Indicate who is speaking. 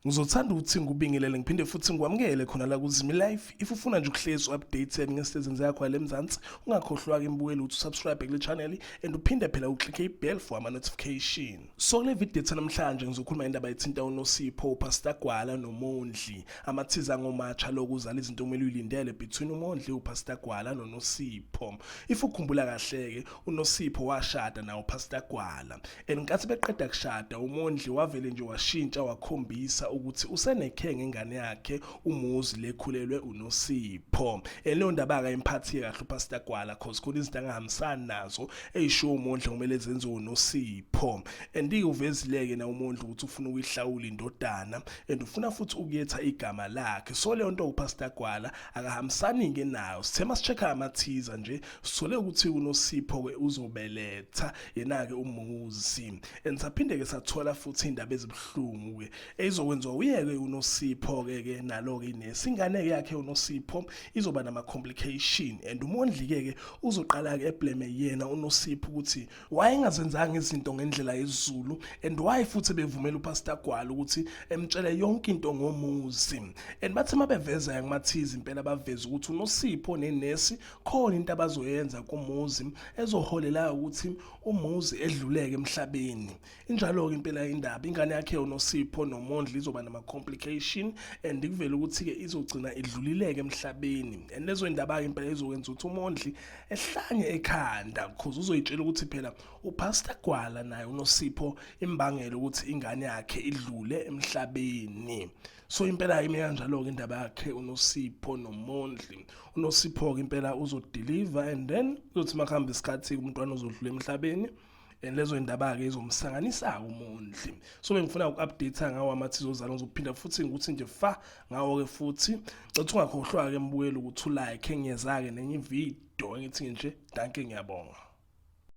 Speaker 1: Ngizothanda ukuthi ngikubingelele ngiphinde futhi ngikwamukele khona la kuZimi Life. If ufuna nje ukuhlezi updated ngezinto ezenzeka khona le Mzansi, ungakhohlwa-ke mbukeli ukuthi usubscribe kule channel and uphinde phela uclicke i-bell for ama-notification. So kule video ethu namhlanje ngizokhuluma indaba ethinta uNosipho, uPastor Gwala noMondli. Amathiza ngomatsha lokuzala izinto okumele uyilindele between uMondli, uPastor Gwala noNosipho. If ukhumbula kahle-ke, uNosipho washada nawo uPastor Gwala. And ngenkathi beqeda kushada uMondli wavele nje washintsha wakhombisa ukuthi usenekhenge ngengane yakhe uMuzi lekhulelwe uNosipho. And leyo ndaba akayimphathi kahle uPastor Gwala cause khona izinto angahambisani nazo eyishiwo uMondli kumele zenziwe uNosipho. And uvezileke na uMondli ukuthi ufuna ukuyihlawula indodana and ufuna futhi ukuyetha igama lakhe. So leyo nto uPastor Gwala akahambisani ke nayo. Sithe masichecka amathiza nje sithole ukuthi uNosipho ke uzobeletha yena-ke uMuzi and saphinde-ke sathola futhi iy'ndaba ezibuhlungu-ke eyizokwenziwa uye-ke uNosipho-ke ke nalo-ke inesi ingane-ke yakhe uNosipho izoba nama-complication and uMondli-ke ke uzoqala-ke ebleme yena uNosipho ukuthi wayengazenzanga izinto ngendlela yesiZulu and why futhi bevumela uPastor Gwala ukuthi emtshele yonke into ngoMuzi and bathi mabeveza kumathizi impela baveza ukuthi uNosipho nenesi khona into abazoyenza kuMuzi ezoholela ukuthi uMuzi edluleke emhlabeni. Injalo-ke impela indaba, ingane yakhe uNosipho noMondli izoba nama-complication and kuvele ukuthi-ke izogcina idlulileke emhlabeni. And lezo indaba-ke impela izokwenza ukuthi uMondli ehlanye ekhanda because uzoyitshela ukuthi phela uPastor Gwala naye uNosipho imbangela ukuthi ingane yakhe idlule emhlabeni. So impela ime kanjalo-ke indaba yakhe uNosipho noMondli. UNosipho-ke impela uzodeliver and then uzothi makuhamba isikhathi umntwana uzodlula emhlabeni and lezo indaba-ke izomsanganisa-ke uMondli. So bengifuna uku-update ngawo amathizo ozalo, ngizophinda futhi ngikuthi nje fa ngawo-ke futhi. Cela ungakhohlwa-ke mbukeli ukuthi ulike, ngiyeza-ke nenye ividiyo engithi nje danke, ngiyabonga.